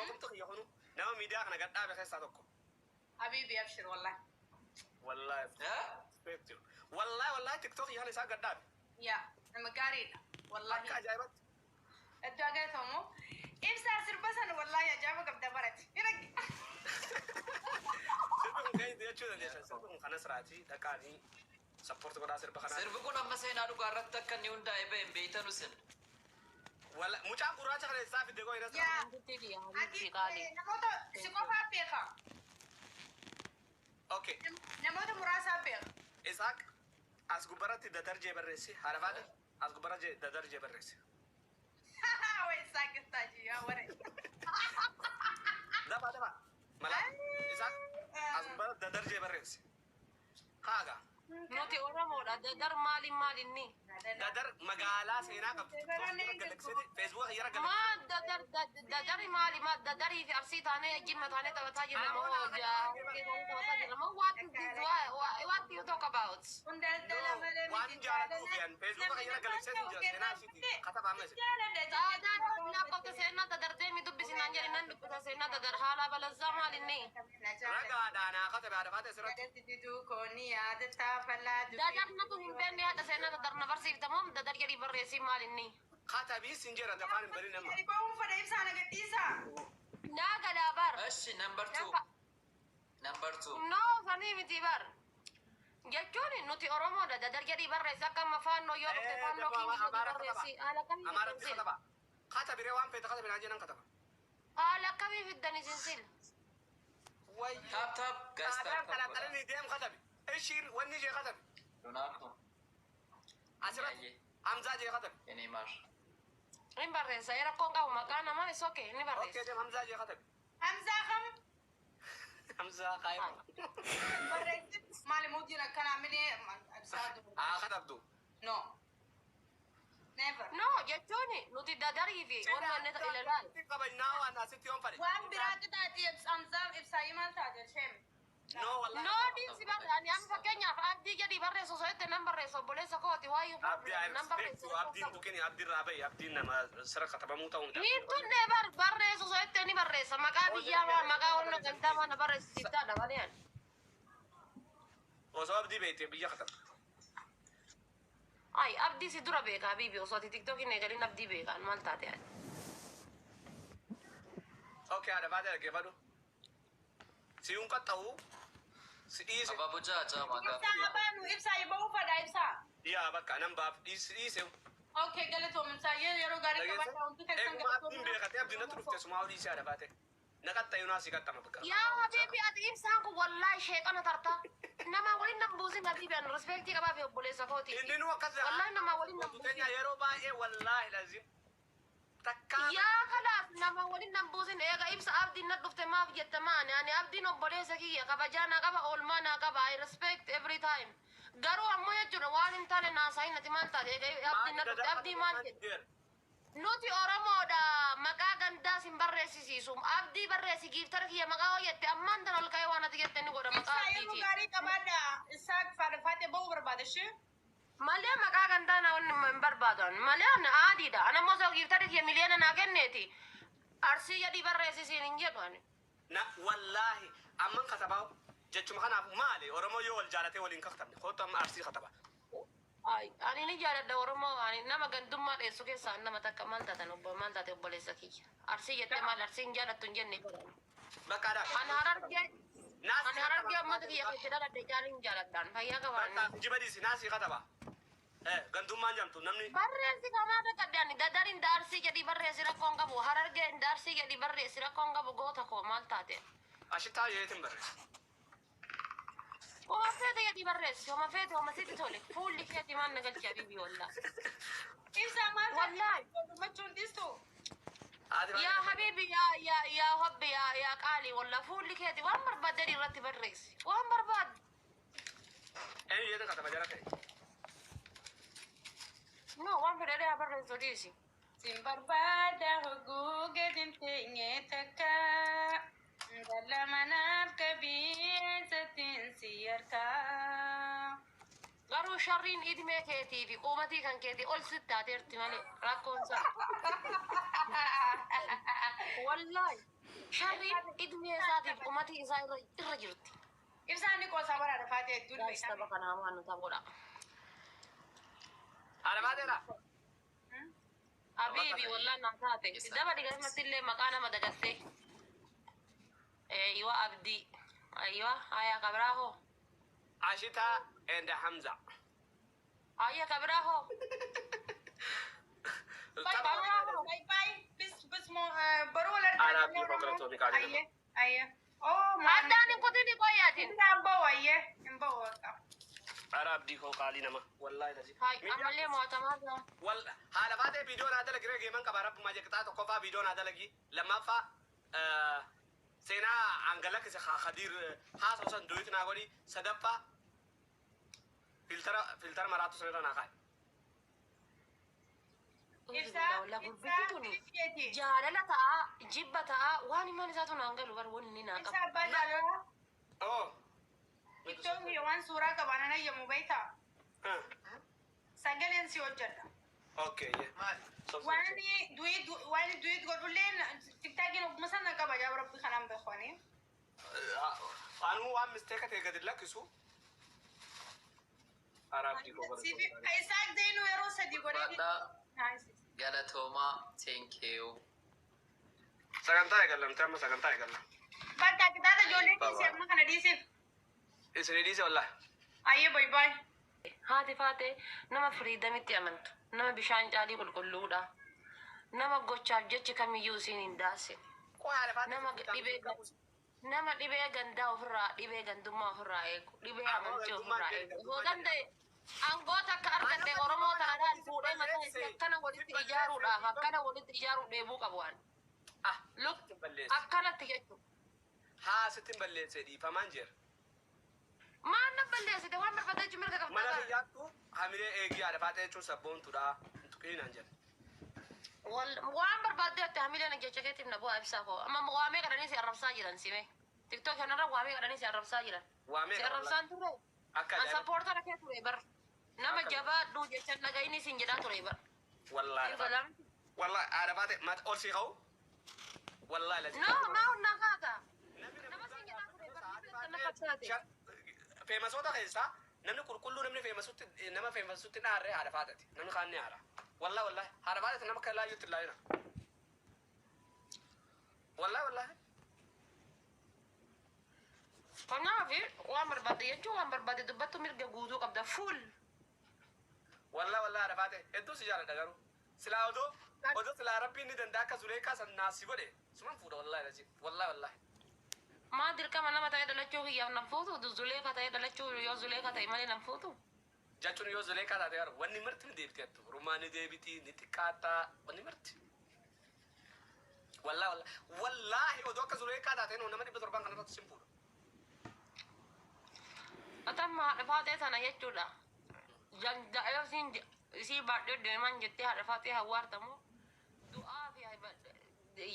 Atumtu kiyya kunu nama miidiyaa kana gad dhaabe keessaa tokko. Habibi, abshir, wallahi. Wallahi. Eh? Respect you. Wallahi, wallahi, TikTok kana isaa gad dhaabe. Yaa, nama gaariidha. Wallahi. Akka ajaa'ibatti. Iddoo agartamu. Ibsaa, sirba sana wallahi ajaa'iba qabda barate. Sirbi kun kan jechuu dandeessan. Sirbi kun kanas raati dhaqaanii support godhaa sirba kanaa. Sirbi kun amma seenaa dhugaa irratti akka inni hundaa'e ba'e hin beeytanu sin. Walla mucaan gurraacha kana isaa fidde goo Nasraa. Yaa. Ati Ati qaali. Namoota si qofaa beeka. Okay. Namoota muraasaa beeka. Isaaq, as gubbaratti dadarjee barreessi. Haadha faate, as gubbaratti dadarjee barreessi. Way saakistaaji yaa ware. Dafa dafa. Mala Isaaq, as gubbaratti dadarjee barreessi. Haaga. Nuti Oromoodha. Dadar maaliin maalinni? Dadar magaalaa seenaa qabdu. Facebook irra galaksite. Maa dadar dadari maali? Maa dadarii fi Arsii taanee, Jimma taanee taphataa jirra moo taphataa jirra moo? What is this? What you talk about? Kun daldala malee. Waan jaaladhuuf yan Facebook irra galaksite jira, seenaa isiiti. Katabaa amma isin. Saadaan lakkoofta seenaa dadar deemi dubbisi naan jedhi, nan dubbisa seenaa dadar haala balazzaa maalinni? Ragaadhaan haa katabe, haadha faate, asirratti. Dadar natu hin beekne, haadha seenaa dadar na barsiifta moo dadar jedhii barreessii maalinni? Katabii sin jira, afaan hin barin amma. Naa galaa bar. Eshi, number two. Number two. No, sanii miti bar. Jechuun nuti Oromoodha. Dadar jedhii barreessi, akka amma faannoo yoo dhufte faannoo kiinii jedhii barreessi. Haala kamii fiddan Amaaratti sil? kataba. Katabiree, waan feete katabi naan jedhan, kataba. Haala kamii fiddan isin sil? Wayyo. Tap tap guys, tap Aadaan tap godha. qalaqalanii deem katabi. Ishiin wanni ishee katabi. Ronaldo. Asirratti Yaayyee. Hamzaa jee katabi. Neymar. Hin barreessa. Rakkoon qabu, maqaa namaa is okay. Ni Okay, barreessa. deem, Hamzaa jee katabi. Hamzaa kam? Hamzaa kaayee. Barreessi maali mootiin akkanaa milee ibsaa? Haa katabdu. No. Never. No, jechuun nuti dadarii fi wanna inni ilaalaal. Kabajnaa waan asitti yoon fadhe. Waan biraa qixaaxi Hamzaa ibsaa maal taate sheem? No, wallahi. No, dhiisi bar, ani amma fakkeenyaaf Abdii jedhii barreessu osoo jette nan barreessa, obboleessa kooti waayuu Abdii, I nan respect barreessa. you. Abdiin tuqini, abdiin irraa bahi. Abdiin nama sira katabamuu ta'uu miti. Niin tunne bar barreessu osoo jette ni barreessa. Maqaa biyyaa maa maqaa wanna gandaa maa na barreessitaadha malee ani. Osoo abdii beekte biyya kataba. Ay, Abdii si dura beeka, habiibi, osoo ati TikTokiin eegalin Abdii beekaan, maal taate ati? Okay, haadha faate, dhaggeeffadhu. Siyuun qaxxa'u si dhiise. Abaaboo ja'a ja'a maagaa. Ibsaa abaanu ibsaa bahuu fadha ibsaa. Yaa bakka nan baaf, dhiise dhiise. Okay, galatoom ibsaa, yeroo gaarii qabaadha, hundi keessan. Eeguma abdiin beekatee abdiin natti dhufte sumaa dhiise, haadha faate. Na qaxxayu naa si qaxxama bakka. Yaa habiibi, ati ibsaan kun wallaahi sheexana tarta. Nama waliin nan buusin, habiibi, ani respectii qabaa fi obboleessa kooti. Inni nu akkas Wallaahi nama waliin nan Keenya buusin. yeroo baay'ee, wallaahi lazim. Takkaa. Yaa kalaas, nama waliin nan buusin. Eega ibsa abdiin na dhufte maaf jetta maani? Ani abdiin obboleessa kiyya, kabajaa naa qaba, oolmaa naa qaba, I respect every time. Garuu ammoo jechuudha waan hin taane naasahin, ati maal taate? Eega abdiin na dhufte abdii maal jedhe? Nuti Oromoodha. Maqaa gandaas hin barreessisiisu. Abdii barreessi, giiftara kiyya maqaa hojjette ammaan tan ol ka'ee waan ati jette ni godha maqaa Ibsaa, yeroo abdiitiin. gaarii qabaadha. Isaa faadha bahuu barbaada ishee. Malee maqaa gandaa na wanni hin barbaadan. Malee ani aadiidha. Ani ammoo osoo giiftara kiyya miliyoona naa kenneeti, Arsii jedhii barreessisiin hin jedhu ani. Na wallaahi amman katabaa jechuma kanaaf maali, Oromoo yoo wal jaalatee waliin katabne, kootu amma Arsii kataba. Ay, ani ni jaaladha Oromoo. Ani nama gandummaa dheessu keessaa nama takka. Maal taatan obbo, maal taate obboleessa kiyya? Arsii jettee maal Arsiin jaalattu hin jenne. Bakka aadaa. Ani Harargee, ani Harargee uummata kiyya keessa dhaladhe caalin jaaladhaan fayyaa qabaanne. Bakka jiba dhiisi, naasii kataba. Gandummaan jedhamtu namni. Barreessi kamaa dhaqadhe, ani dadarin daarsii jedhii barreessi, rakkoon qabu. Harargeen daarsii jedhii barreessi, rakkoon qabu, goota koo, maal taate? Ashitaa yeetin barreessa. Homa feete jedhii barreessi, homa feete, homa sitti tole. Fuulli keetii maal na galchi, habiibi, wallaa. Ibsaa, maal Wallaahi. Dubbachuun dhiistu? Yaa habiibi, yaa yaa yaa hobbi, yaa yaa qaali, wallaa fuulli keetii waan barbaadde irratti barreessi. Waan barbaadde. Eenyu yeetin kataba jara kee? No, waan fedhe haa barreessu, dhiisi. Sin barbaada hogguu gadin teenye takka. Dhala manaaf qabeessattiin si harkaa. Garuu sharriin idmee keetii fi quumatii kan keetii ol sitti taateerti malee rakkoon isaa. Wallaahi. Sharriin idmee isaatiif umatii isaa irra jirti. Ibsaan ni qoosaa bara Arafaatee hedduun Gaas tapha kanaa waan nu taphoodha. Haadha Faateedha. Habiibi wallaan naa taate. Dabali gasumatti illee maqaa nama dagattee. Eeywa Abdii. Eeywa haya kabraa hoo. Ashitaa and Hamza. Haya kabraa hoo. Bye bye. Bye. Bis bis mo baruu wal argaa. Araabbii konkolaattoo miqaalee. Ayyee ayyee. Oh maal. Addaan hin kutini qoyyaatiin. Hin bahu ayyee hin bahu akka. Ara Abdii koo qaalii nama. Wallaahi lasi. Hay ammallee mo'atamaa jira. Wal haadha Faatee viidiyoo naa dalagi ree geeman qaba rabbumaa jeqxaa tokkoffaa viidiyoo naa dalagi lammaffaa seenaa hangala kise Khadiir haasa'u san duuti naa godhi sadaffaa filtara maraatu sanirra naa kaa'i. Ibsaa Wallah ibsaa gurbichi tuni isheeti. jaalala ta'aa jibba ta'aa waan himaan isaatu naan galu bar wanni inni naa Ibsaa qabu. abbaa jaalalaa. Oh. TikTokii waan suuraa qabaan anayyamu beektaa? Sagaleen si hojjedha. Okay. Waan du'ii waan du'ii godhullee TikTokiin oguma sana qaba jaa rabbi kanaan beekanii. Anuu waan mistake ta'e gadi lakkisu. Ara Abdii koo Siif Isaak Zeenuu yeroo sadii godhee. Ulfaadhaa galatoomaa thank you. Sagantaa eegallamte amma sagantaa eegalla. Bakka kitaaba ijoollee dhiisee amma kana dhiisiif. Isin dhiise wallahi. Ayyee bye bye. Haati Faatee nama freedomitti amantu, nama bishaan caalii qulqulluudha, nama gochaaf jechi kamiyyuu isiin hin daasine, nama dhibee gandaa ofirraa, dhibee gandummaa ofirraa eegu, dhibee amantii ofirraa eegu. Osoo danda'e aangoota akka argadhe Oromoo tanadhaan fuudhee mataa isii akkana walitti ijaaruudhaaf akkana walitti ijaaruu dheebuu qabu waan. Ah, Look sitti balleesse. akkanatti jechuudha. Haa sitti balleesse dhiifamaan jira. Maal na balleessite waan barbaadde jechuun mirga Mana qabdaa. kiyyaattu hamilee eegii haadha Faatee jechuun sabboontuudha. Tuqiinaan jedha. Waan barbaadde jettee hamileen jecha keetiif na bu'aa ibsaa koo. Amma waamee kadhanii si arrabsaa jiran sime. TikTok kanarra waamee kadhanii si arrabsaa jiran. Waamee Si arrabsaan ture. Akka An ajaa'iba. supportera kee ture bar. Nama Akka- jabaadhu jecha dhagayini siin jedhaa ture bar. Wallaahi. Wallaahi haadha Faatee mata ol sii ka'u. Wallaahi lasi. No, maa hunnaa kaata. Namni Nama siin jedhaa ture bar. Na fakkaate. Famousoota keessaa namni qulqulluu namni famoustti nama famousutti dhaarree haadha Faateeti. Namni kaan ni haara. Wallaahi wallaahi haadha Faateeti nama akka laayyuutti hin laayina. Wallaahi wallaahi. Kanaaf waan barbaadde jechuun waan barbaadde dubbattu mirga guutuu qabda fuul. Wallaahi wallaahi haadha Faatee hedduu si jaaladha garuu. Silaa odoo silaa rabbiin ni danda'a akka Zuleekaa san naasii godhe suman fuudha wallaahi lasi. Wallaahi wallaahi. Maa dirqama nama ta'ee dhalachuu kiyyaaf nan fuutu Zuleekaa ta'ee dhalachuu yoo Zuleekaa ta'e malee nan fuutu. Jechuun yoo Zuleekaa taate garuu wanni marti ni deebiti attu. Rumaa ni deebiti ni xiqqaataa wanni marti. Wallaahi wallaahi wallaahi odoo akka Zuleekaa taate nama 700 kanarratti sin fuudha. Atamma haadha Faatee sana jechuudha. Danda'ee siin isii baadhee deeman jettee haadha Faatee hawwaartamu du'aa fi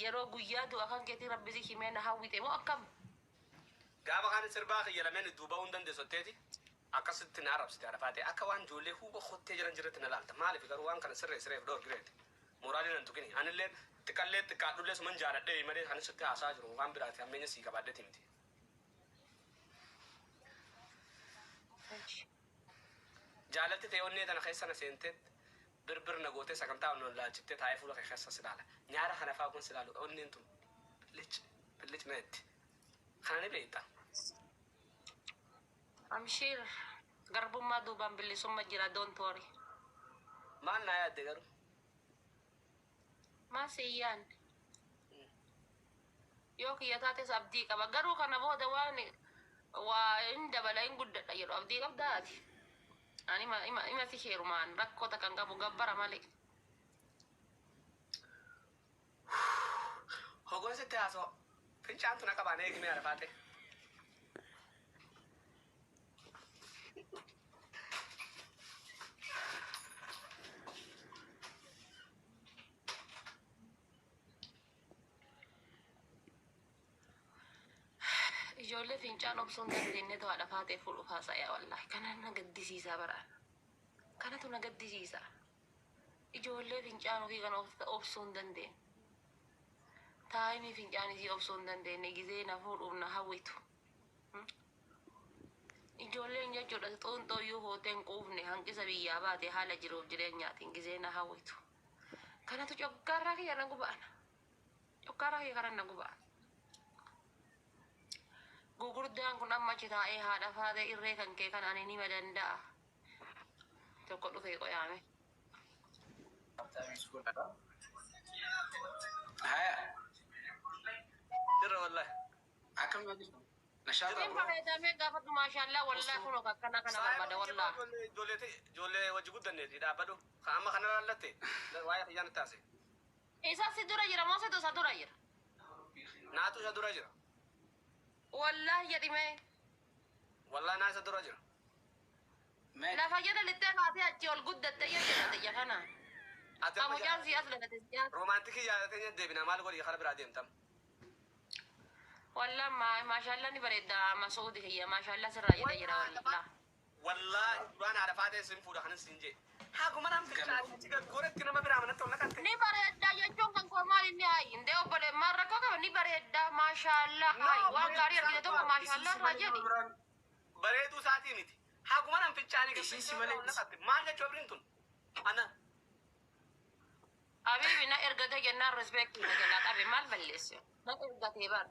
yeroo guyyaa du'a kan keetii rabbi si himee na hawwite moo akkam? Gaafa kaan sirbaa kiyya lameen duuba hin dandeessotteeti akkasitti na arrabsite haadha Faatee akka waan ijoollee huuba kottee jiran jirratti na laalta maaliif garuu waan kana sirree sirreef dhoorgireeti. Moraalii nan tuqini anillee xiqqallee xiqqaadhullee suman jaaladhee malee kan sitti haasaa jiru waan biraati hammeenya sii qabaadheeti miti. Jaalatti ta'e onnee tana keessa na seentee birbir na gootee sagantaa onnoon laalchittee taa'ee fuula kee keessa si ilaala. Nyaara kana fa'aa kun si ilaalu onneen tun billic billic na jetti. Kana ni beekta. Amshiir garbummaa duubaan bilisummaa jira, don't worry. Maal naa yaadde garuu? Maal siyyaan? Yoo kiyya taates abdii qaba. Garuu kana booda waan waa hin dabala hin guddadha jedhu abdii qabdaa ati. Ani ima si heerumaan rakkoo takka hin qabu gabbara malee. Hogoon sitti haasoo fincaantu na qabaan eegimee arafaate. Ijoollee fincaan obsuu hin dandeenyetu haadha Faatee fuudhuuf haasa'ee wallaahi. Kana na gaddisiisaa baraan. Kanatu na gaddisiisa. Ijoollee fincaan ofii kana obsuu hin dandeenye. Taa'imii fincaanisii obsuu hin dandeenye gizee na fuudhuuf na hawwitu. Ijoolleen jechuudha xuunxooyyuu hooteen quufne hanqisa biyyaa baate haala jiruuf jireenyaatiin gizee na hawwitu. Kanatu coggaarraa kiyya na guba'ana. Coggaarraa kiyya kana na guba'a. Gugurdaan kun amma achi taa'ee haadha faatee irree kan kee kan ani nima danda'a. Tokko dhufee qoyaame. Haya. Jirra wallahi. Akkam jirtu? Nashaata Sin bro. bareedamee gaafadhu, maashaallah, wallahi kun akkana kana barbaada wallah. Ijoollee wajji guddanneeti dhaabbadhu. Kan amma kana laallatte waa'ee kiyyaan itti haase. Isa si dura jira moo situ isa dura jira? Naatu isa dura jira. Wallahi jedhimee. Wallahi naa isa dura jira. Mee Lafa jala lixxee kaatee achi ol guddatte yoo jedhate ija kana. Ati amma Qamucaan si as lafate si as. Romantic jaalatee deebina, maal godhi, kara biraa deemtam. Wallah maashaallah, ni bareedda Masuudi kiyya, maashaallah, sirraa jedhee jira wallah. Wallahi duraan haadha faatee sin fuudha kanin sin jee. Haguma nam fincaanii achi gaggoretti nama biraa manatti ol naqatte. Ni bareedda jechuun kan koo maal inni hayi indee obbole maal rakkoo qaba? Ni bareedda, maashaallah, hayi waan gaarii argite tokko maashaallah irraa jedhi. Bareeduu isaatii miti. Haguma nam fincaanii Isin si malee- ol naqatte. Maal jechuu abriin tun? Ana. Habiibi, na ergate jennaan respect na jalaa qabe, maal balleesse? Na ergate bar.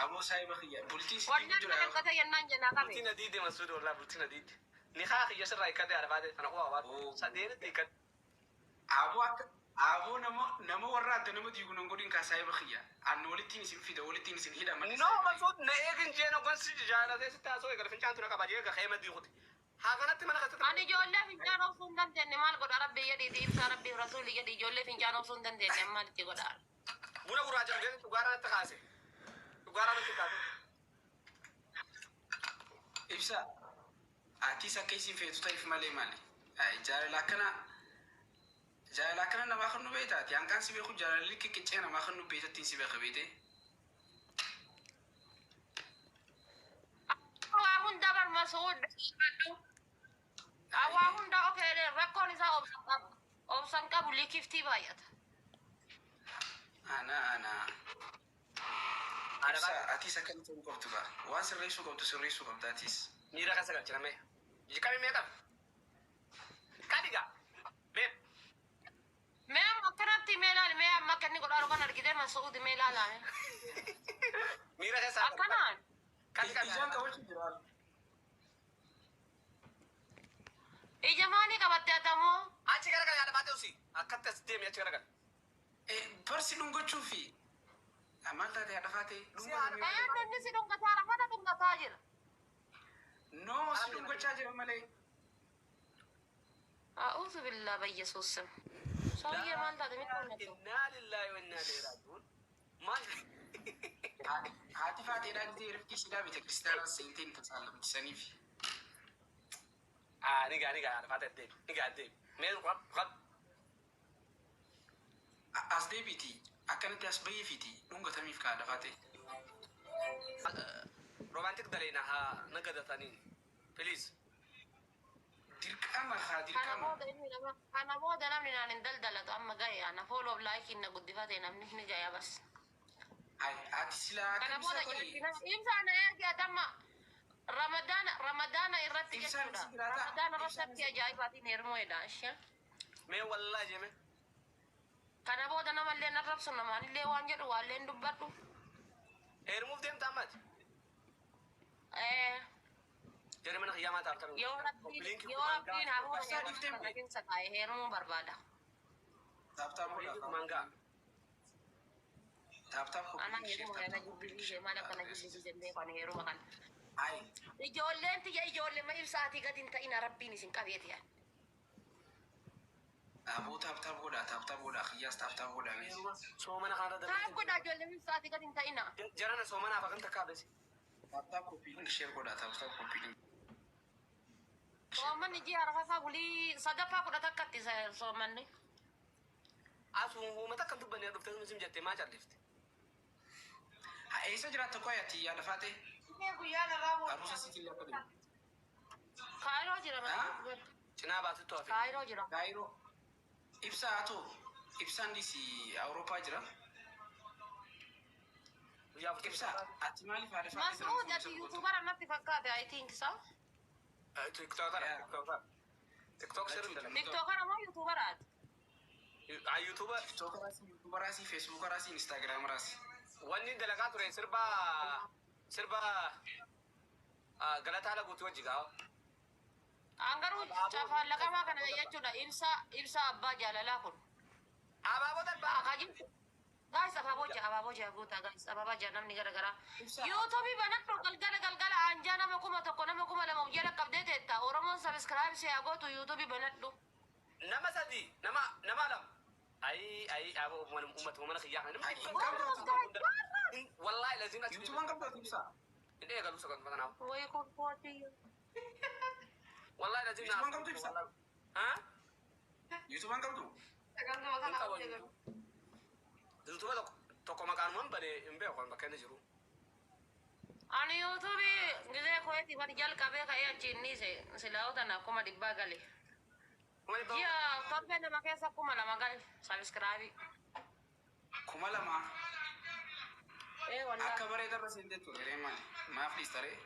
Aboo, saahiba kiyya, bultii si Wallaan na jira. ergate jennaan jalaa qabe. Bultiin adiidde Masuudi, wallahi bultiin adiidde. Ni haa kiyya sirraa hiikkadde, haadha faatee kana quba qabaadhu. Oh. Sadeenitti hiikkadde. Aboo, akka aboo nama warra adda nama diigu nan godhin kaa, saahiba kiyya. Anna walittiin isin fida, walittiin isin hidha malee. No, Masuud, na eegin jeen hoggansi jaalatee sitti haasoo eegale fincaan tuna qaba jee gahee diikuti. Haa kanatti mana keessatti. Ani ijoollee fincaan obsuu hin dandeenye maal godha? Rabbi jedhiiti ibsaa, rabbi rasuulli jedhi, ijoollee fincaan obsuu hin dandeenye maal itti godha? Buna gurraacha dhugee dhugaaraa natti kaase. Dhugaaraa natti kaase. Ibsa, atis akka isin feetu ta'eef malee maali? Jaalala akkana namaa kan nu beektaati. Hanqaan si beeku jaalalli qiqqicee namaa kan nu beektattiin si beeka beete. Waa hunda bar Masuud badhu. Waa hunda okeedhe, rakkoon isaa obsan qabu. Obsan qabu, likiftii baay'ata. Ana ana. Ibsa, atis akkana ta'uu qabdu ba. Waan sirreessuu qabdu sirreessuu qabda atis. Miira keessa galchina mee. Qabi, mee qabi. Qabi gaa. Mee. Mee amma akkanatti mee ilaali, mee amma akka inni godhaa kan argite Masuud, mee ilaalaa. Miira keessa. Akkanaan. Qabi, qabi. Ijaan qabachuu jira. Ija maalii qabatte atamoo? Achi garagal, yaada baatee usii. Akkatti as deemi, achi garagal. Barsi dhungachuufi. Maal taate, haadha faatee? Ee, inni si dhungataa rafata dhungataa jira. No, si dhungachaa jira malee. أعوذ بالله በኢየሱስ ስም ሰውዬ maal taate miti dhungatu? إنا لله وإنا إليه راجعون. Maal? Haati faateedhaa gisee rifkii sidaa beete kiristaanaa seenteen tasaallamchisaniif. Ah, ni gaa, ni gaa, haadha faatee deemi. Ni gaa, deemi. Mee qab qab. As deebiiti, akkanatti as bayeefiiti dhungatamiif ka haadha faatee. Romantic daleena haa nagadataniin. Please. Dirqama haa Kana dirqama. booda inni nama kana booda namni naan hin daldalatu, amma gahe ana follow like na guddifate namni ni gaya bas. Ay, ati silaa Kana akka booda ibsa jaarsi qoyi. nama ibsa na eegi atamma Ramadaana irratti Ibsaan jechuudha. si jiraata? Ramadaana irratti Ibsaan akki ajaa'ibaatiin heerumuu ishee. Mee wallahi jeme. Kana booda namallee narrabsu, namaanillee waan jedhu waallee hin dubbadhu. Heerumuuf deemta ammaati. Eh, Jari mana kiyyamaa taaftan. Yoo rabbiin hafuura Ibsaa dhiiftee heerumuu keessa kaa'e heerumuu barbaada. Tap tap godhaa. Kumaan ga'a. Tap tap Ana copy share heeruma tap kana tap copy jibbisiise, maal akkana jibbisiise hin beeku ani heeruma kana. Ay, Ijoolleen tiyya ijoollee ma ibsaatii gadi hin ta'ina, rabbiin isin qabeeti yaani. Aboo, tap tap godhaa, tap tap godhaa, kiyyaas tap tap godhaa mee. Soomana kanarra Taaf darbe. godhaa, ijoollee ma ibsaatii gadi hin ta'ina. Jarana soomanaaf akkam takka abesi. Tap tap copy link share godhaa, tap tap copy link. Soomanni ji'a arfaffaa bulii sadaffaa 11tti soomanni. Asuun uummata akkam dubbannee dhuftee sim jettee maa callifte? Ha, eessa jiraatta qoy ati, yaada faatee? Inni guyyaa narraa Aruusa sitti illee akka deemu. Kaayiroo jira. Ah? Cinaa baatuttu hafe. Kaayiroo jira. Kaayiroo. Ibsaa haa ta'u, ibsaan dhiisi, Awurooppaa jira. afurtamii Ibsaa, ati maaliif haadha faatee Masuud, ati YouTuber natti fakkaate, I think so. TikToker, TikToker. TikTok sirri dalaga. TikToker moo YouTuber ati? YouTuber. TikTokeraasi, YouTuberaasi, Facebookeraasi, Instagrameraasi. Wanni dalagaa ture sirba Galataa Laguutii wajji gaafa. An garuu cafaallaqamaa kana jechuudha, ibsa abbaa jaalalaa kun. Abaaboo darbaa. Akaajin guys, abaaboo ja'a, abaaboo ja'a guutaa guys, abaaboo ja'a namni gara garaa. YouTubeii banadhu, galgala galgala anjaa nama 1000, nama 2000 of jala qabdee teetta. Oromoon subscribe si haa gootu, YouTubeii banadhu. Nama sadi, nama lama. Ayi ayi, aboo, uummatuma mana kiyyaa kana. Ay, hin qabdu. Wallaahi laziin achi. YouTubaan qabdu ati, Ibsaa? Hin eegalu sagantaa kanaaf. Wayi kolfooti. Wallaahi laziin. YouTubaan qabdu, Ibsaa? Ha? YouTubaan qabdu? Sagantuma Hin kana qabu. eegalu. YouTube tokko tokko maqaanumaan banee hin beeku bakka inni jiru. Ani YouTubeii gizee koyeeti bari jalqabee ka'ee achi inni silaa'ota na 100,000 gale. 100,000. Ji'a torbee 2 keessa 2000 gale subscribeii. 2000. Ee wallaahi. Akka bareedarra seentee ture maali? Maaf dhiistaree?